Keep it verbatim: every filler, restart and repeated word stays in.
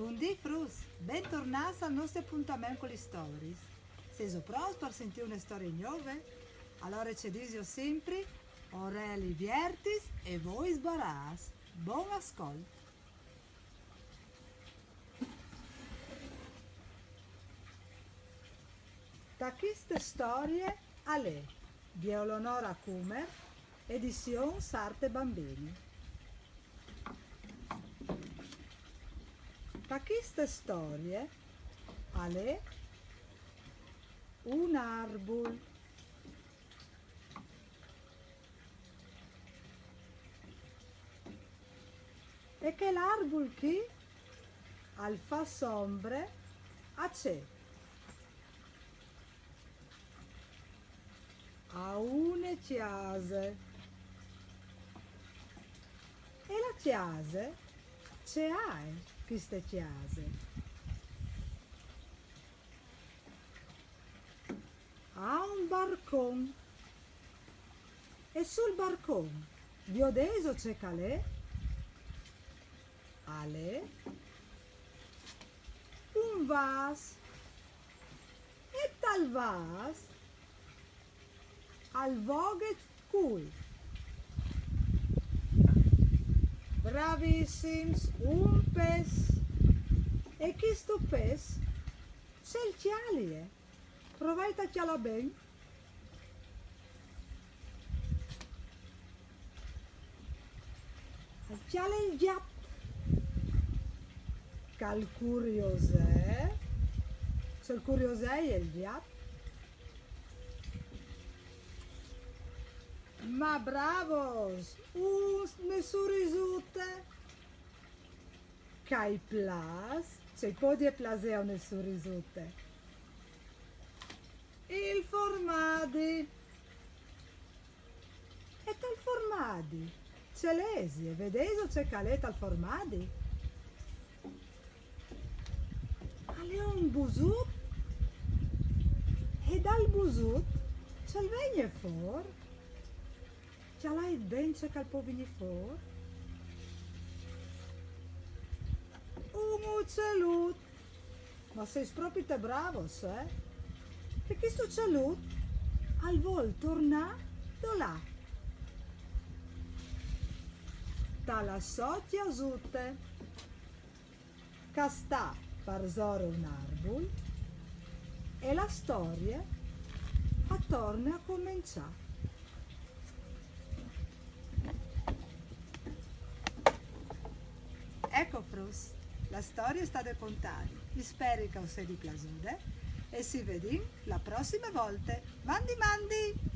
Bundì fruts, bentornâts al nestri apontament cu lis storiis. Sêso pronts par sintî une storie gnove? Alore ce disio simpri, orelîs viertis e voi sbarâts. Bon ascolt! Ta cheste storie al è di Eleonora Cummer, edizion Sarte Bambini. Ta cheste storie al è un arbul. E chel arbul chi al fâs ombre a ce? A une cjase. E la cjase? Ce aie cheste cjase? A un barcon. E sul barcon viodêso ce che al è? Al è un vâs. E tal vâs al voghe cui? Bravissims, un pes. E chistu pes ce al cjalie? Provait a cjalâ ben. Al cjale il gjat. Che al curiosee. Ce al curiosee il gjat? Ma bravos, une surisute. Che i plâs, ce i podie plasê a une surisute? Il formadi. E tal formadi ce lesie? Viodêso ce che al è tal formadi? Al è un busut. E dal busut ce al vegnie fûr? Cjalait ben ce che al pò vignî fûr. Un ucelut. Ma sês propit bravos, eh? E chest ucelut al vûl tornâ dulà? Ta la sô cjasute, che e sta parsore un arbul, e la storie e torne a començâ. Eco fruts, la storie e je stade contade. Speri che us sedi plasude e si vedìn la prossime volte. Mandi, mandi!